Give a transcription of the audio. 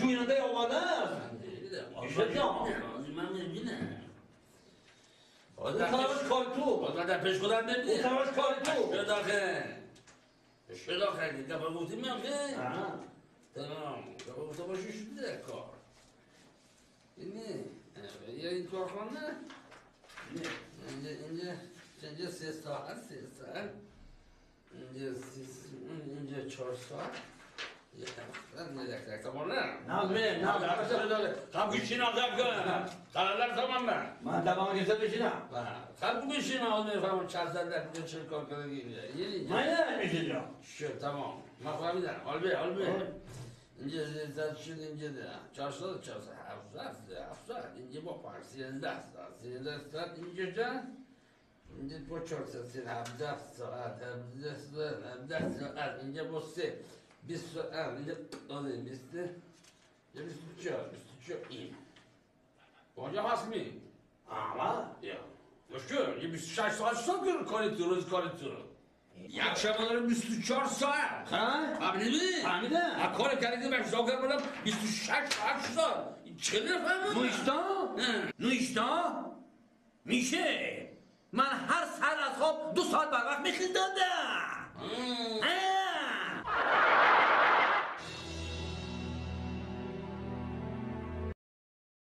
جوینده آماده است. من نمی‌بینم. اون طرفش کار تو. آدم در پیش خودم نمی‌بینم. اون طرفش کار تو. شد آخه. شد آخه. دفعه گفتیم آخه. تمام. دفعه گفته باشی شده کار. اینه. یا این کارخانه. اینجا اینجا 3 ساعت 3 ساعت. اینجا اینجا 4 ساعت. نه نه قبل بشین آدم کن قرارlar tamam mı? من tamam گرفته بشینم. قبل بشین آدم میفهمم چند ساعت در اینجا چه کار کنه. من نمیشینم. شد تمام. من فهمیدم. حال به حال به. اینجا زد شد اینجا ده. 4 ساعت 4 ساعت 7 ساعت 7 ساعت اینجا با 5 13 ساعت 13 ساعت اینجا جان اینجا با 4 ساعت 17 ساعت 17 ساعت 17 ساعت اینجا با 3 20 ساعت اینجا دادیم 20 24 24 این اونجا هست می آما یا مشکل یه 26 ساعت شد که کاری تو روز کاری تو یک شب 24 ساعت. ها؟ فهمیدی؟ فهمیدم. کار کردی من حساب کردم 26 ساعت شد. چه نفهمیدم؟ نوشتا؟ نوشتا؟ میشه. من هر سر از خواب 2 ساعت بر وقت میخیزدم.